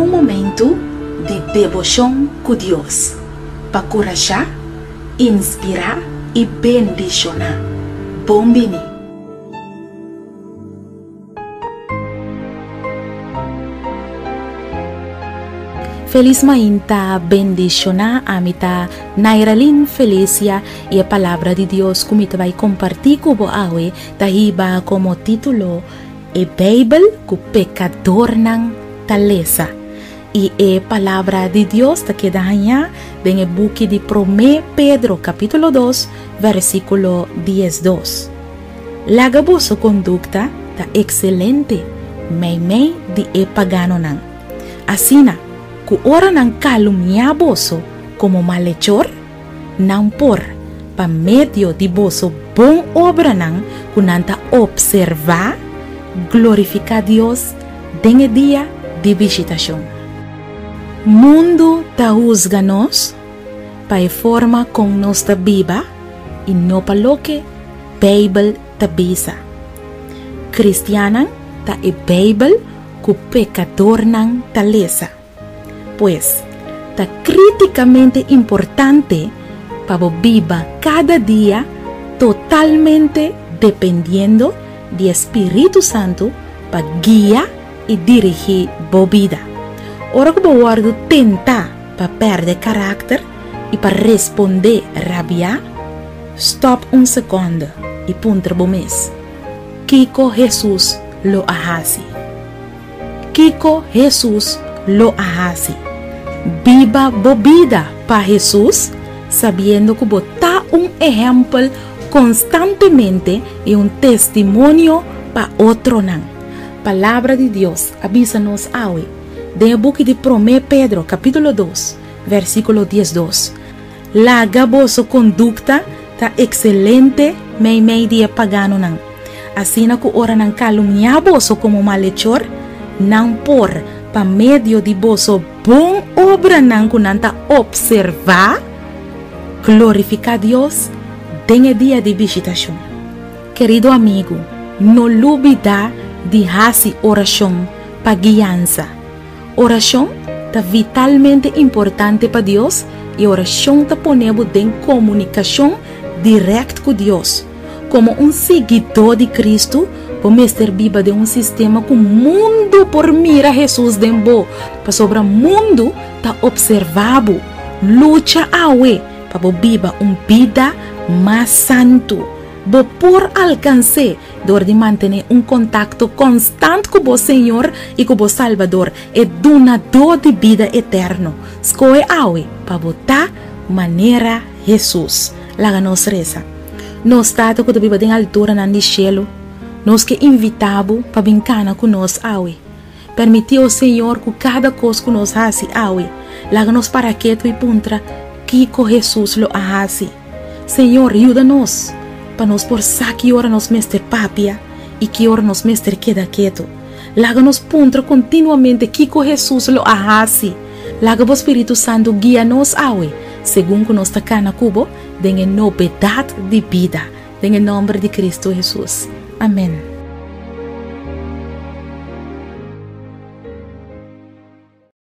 Un momentu di deboshon ku Dios pa kurashá, inspirá i bendishoná. Bon bini! Felis mainta bendishoná ami ta Nairalyn Felicia i e palabra di Dios ku mi ta bai kompartí ku bo awe ta hiba komo título E Beibel ku pekadornan ta lesa. I e Palabra di Dios ta keda hañá den e buki di Promé Pedro kapítulo dos versíkulo diesdos. Laga boso kondukta ta ekselente meimei di e paganonan, asina ku ora nan kalumniá boso komo malechor, Nan por, pa medio di boso bon obranan ku nan ta opservá, glorifiká Dios den e dia di bishitashon. Mundu ta husga nos pa e forma kon nos ta biba i no pa loke Beibel ta bisa. Kristiannan ta e Beibel ku pekadornan ta lesa. Pues, ta krítikamente importante pa bo biba kada dia totalmente dependiendo di e Spiritu Santu pa guia i dirigí bo bida. Ora ku bo wòrdu tentá pa pèrdè karakter i pa respondé rabiá, stòp un sekònde i puntra bo mes, Kiko Hesus lo a hasi? Kiko Hesus lo a hasi? Biba bo bida pa Hesus, sabiendo ku bo ta un ehèmpel konstantemente i un testimonio pa otronan. Palabra di Dios a bisa nos awe den e buki di Promé Pedro kapítulo dos, versíkulo diesdos, Laga boso kondukta ta ekselente meimei di e paganonan, asina ku ora nan kalumniá boso komo malechor, nan por, pa medio di boso bon obranan ku nan ta opservá, glorifiká Dios den e dia di bishitashon. Kerido amigu, no lubidá di hasi orashon pa guiansa. Orashon ta vitalmente importante pa Dios i orashon ta pone bo den komunikashon dirèkt ku Dios. Komo un siguidó di Kristu, bo mester biba den un sistema ku mundu por mira Hesus den bo, pasobra mundu ta opservá bo. Lucha awe pa bo biba un bida mas santu. Bo por alkans'é dor di mantené un kontakto konstant ku bo Señor i ku bo Salbador, e Dunadó di bida eterno. Skohe awe pa bo ta manera Hesus. Laga nos resa. Nos Tata ku ta biba den alturanan di shelu, nos ke invitá bo pa bin kana ku nos awe. Permití, o Señor, ku kada kos ku nos hasi awe, laga nos para ketu i puntra, Kiko Hesus lo a hasi? Señor, yuda nos pa nos por sa ki ora nos mester papia i ki ora nos mester keda ketu. Laga nos puntra kontinuamente kiko Hesus lo a hasi. Laga bo Spiritu Santu guia nos awe, segun ku nos ta kana ku bo den e nobedat di bida. Den e nòmber di Kristu Hesus. Amen.